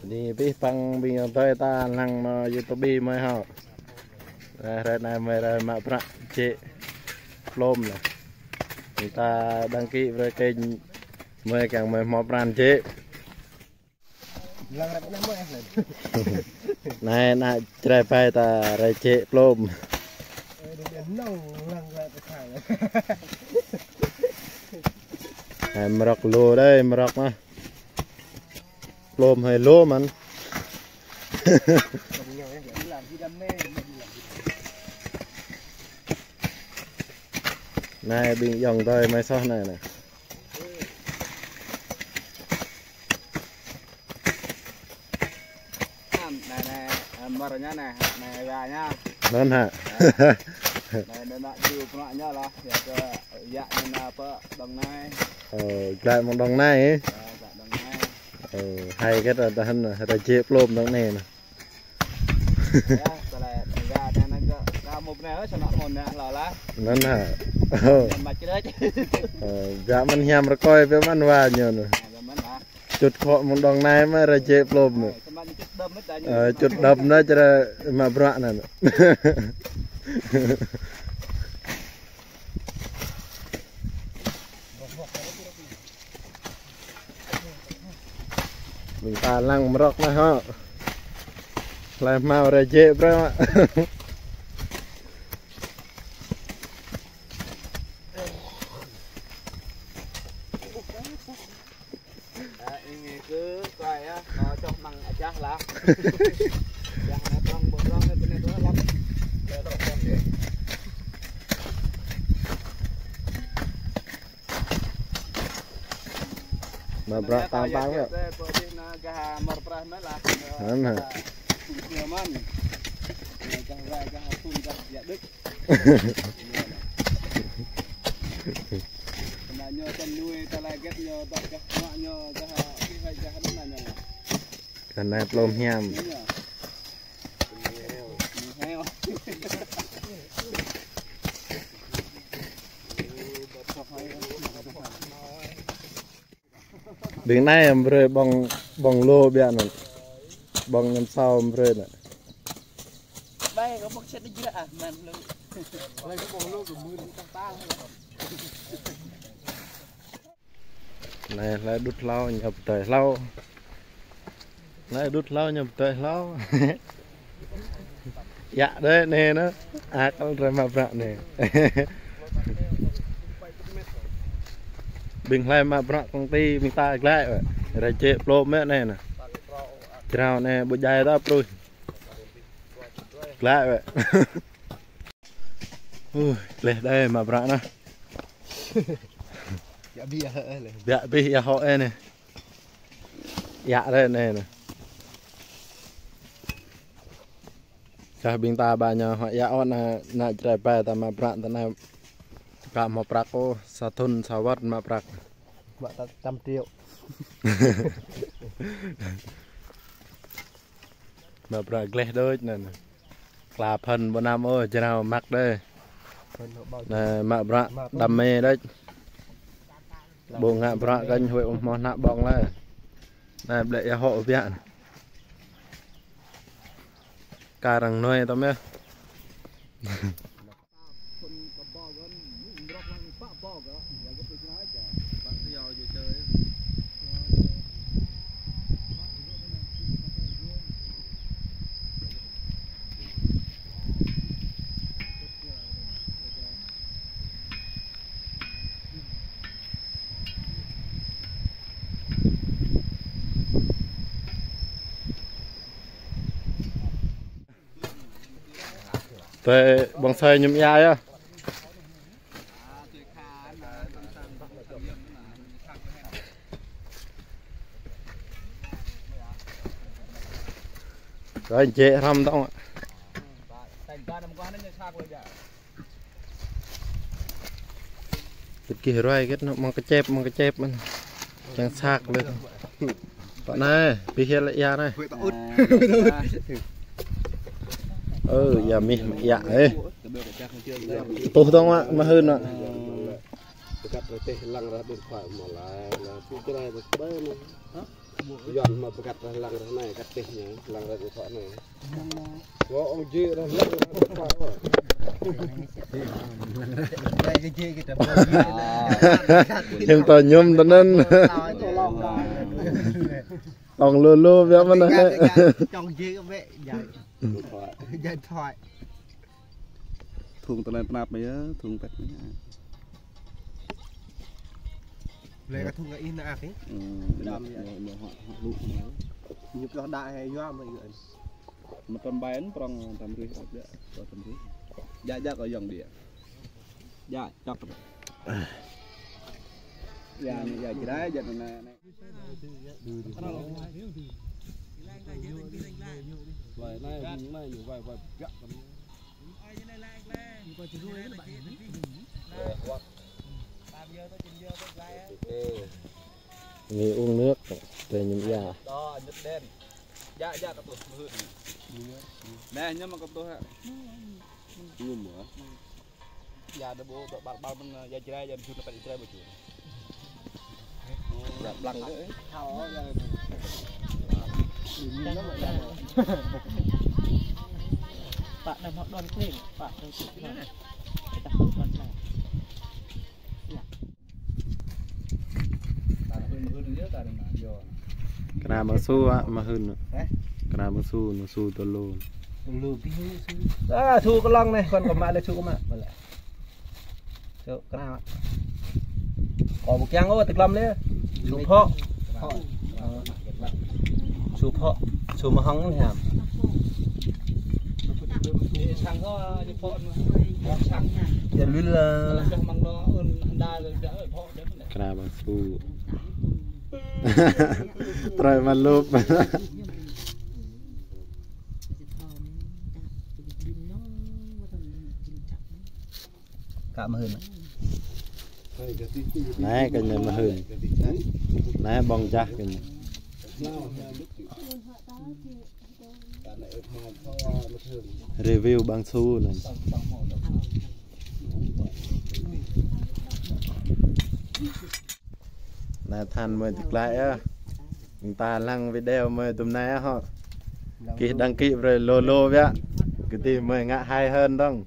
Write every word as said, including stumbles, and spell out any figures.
Anai abih bang ƀing ayŏng adơi ta lăng mơ̆ng YouTube mơi hŏ. Rai, rai anai mơi rai mă bruă jĕ plôm anai. Ƀing ta đăng ký brơi kênh mơi kiăng mơi hmâo pran jĕ. Lăng ră anai mơi. Anai ană Jrai ƀai ta rai jĕ plôm. Ơ, đừng để nông lăng ră. Anai mrŏk lu đơi, mrŏk mah. Plôm hơi lu mơ̆n. Anai ƀing ayŏng adơi mơi soh anai anai. Anai, anai, mơrnya anai, anai gah anai. Anŭn hă? Anai, anai, anai, djru bruă ñu lah, yua kơ, yua anai anai pơ Đồng Nai. Ơ, glaĭ mơ̆ng Đồng Nai, ơ? Ơ, glaĭ Đồng Nai. Ơ, hai kơ ta tơhan, rai jĕ plôm Đồng Nai anai. Yua, tơlơi, gah anai anai kơ, kơ mŭt anai, ơ, samơ̆ mơ̆n anai lah lah. Anŭn hă? Ơ. Anai mă črĕč. Ơ, gah mơ̆n hiam rơkơi, biă mơ̆n wa ñu anai. Anai, biă mơ̆n lah. Čut khŏ mơ̆ng Đồng Nai mă rai jĕ plôm anai. Ơ, čut đơm anai črĕ mă bruă anai. Ƀing ta lăng mrŏk anai hŏ. Hlơi hmâo rai jĕ bruă. Ơ, ih ngă kơ kơi ah, kơ čŏk mơ̆ng ajah lah. Ajah anai prŏng, ƀu prŏng anai, anai tui lăm. Mă bruă tang tang yơh. Pơ dih anai gah mơ̆r prah anai lah. Anai. Gah mơ̆n. Gah wa, gah phun, gah yă đĕč. Kơ anai ñu tơm nuai tơlơi hơget ñu dŏ gah mă ñu gah kơ hai gah anŭn anai ñu. Kơ anai plôm hiam. Ñu. Ñu heo. Ƀing anai brơi ƀơ̆ng, ƀơ̆ng lu biă anŭn. Ƀơ̆ng năm sao brơi anŭn. Ƀai kơ ƀơ̆ng sĭt đĭ jră ah, mơ̆n lu. Ƀai kơ ƀơ̆ng lu kơ mưn tang tang. Anai hlơi đŭt hlâo ñu pơdơi hlâo. Anai đŭt hlâo ñu pơdơi hlâo. Yă đơi anai anŭn. Akŏ rai mă bruă anai. Ƀing hlơi mă bruă công ty ƀing ta glaĭ wơ̆t. Rai jĕ plôm mơ̆n anai anŭn. Jrao anai ƀu djai ta pruih. Glaĭ wơ̆t. Ui, gleh đơi mă bruă anai. Yă abih yă hŏ ơ lĕ. Yă abih yă hŏ ơ anai. Yă đơi anai anŭn. Čah ƀing ta ƀă ñu hŏ yă ôh anai, ană Jrai ƀai ta mă bruă ta anai. Ƀă hmâo prăk ôh, sa thŭn sa wơ̆t mă prăk. Mă ta trăm triệu. Mă bruă gleh đôč anŭn. Kla phơn ƀu năm ôh, jrao măk đơi. Anai mă bruă đam mê đôč. Ƀu ngă bruă kơnh huĭ ƀu hmâo ană ƀơ̆ng lơi. Anai blĕ yă hŏ biă anai. Kar arăng nuai tơm yơh. Tơi ƀơ̆ng sơi ñŭm ia yơh. Rồi, jĕ hrăm tŏng. Kĭt kih ruai kĭt anŭn, mơ̆ng kơčĕp, mơ̆ng kơčĕp mơ̆n. Čang sak lĕ. Pă anai, pih hel ia anai. Ơ, ia mih mă ia ê. Tuh tŏng mă, mă hưn mă. Pơgăt rơtih lăng rah điện thoại mă lai, lăng pơgăt rah bơbơi anai. Hă? Yuan mă pơgăt rah lăng rah anai, găt tih ñu, lăng rah điện thoại anai. Wă ong jĕ rah lăng rah điện thoại wă. Hiư̆m tơ ñum tơ anŭn. Ong lu lu biă mơ̆n hă. Ong jĕ kơ bĕ, jai. Điện thoại. Thung tơlơi tơnap mă yơh, thung pet mă yơh. Lĕ kơ thung kơ ih nă ăt ih. Đam yơh. Ñu pioh đă he yua mă yơh. Mă tơm bai anŭn prong tơm rih ăt yơh, tơm rih. Jă jă kơ yŏng đĭ. Jă, čŏk. Yă anai, yă Jrai, jă anai, anai. Ngui uống nước, tơ ñum ia. Đó, nhật đen. Dạ, dạ, kơ tuh, mơ hưn. Nè, ñum kơ tuh hă. Ñum hă? Ia đa ƀu, ƀă ƀă ƀă mơ̆n, ia Jrai, ia mơ̆n, păt ia Jrai ƀu čun. Ia blang đơi. Pă anai mă đon kling, pă anai kling. Pă anai kling. Ia. Kơna mă su, a, mă hưn. Hă? Kơna mă su, mă su tơ lu. Tơ lu ƀing su. A, su kơ lăng anai, kon kơ mă lĕ su kơ mă. Bă lĕ. Su kơna mă. Kơ ƀu kiăng ôh, tơglăm lĕ. Su phŏ. Su phŏ. Su mơhŏng anai hiam. Ia lui lă. Kơna ƀing su. Trơi mă lŭp. Kă mă hưn. Anai kơ ñu mă hưn. Anai ƀơ̆ng jah kơ ñu. Review ƀing su anai. Anai than mơi tơklaih yơh. Ƀing ta lăng video mơi tơm anai hŏ. Kih đăng ký brơi lu lu biă. Kơ tih mơi ngă hay hơn dong.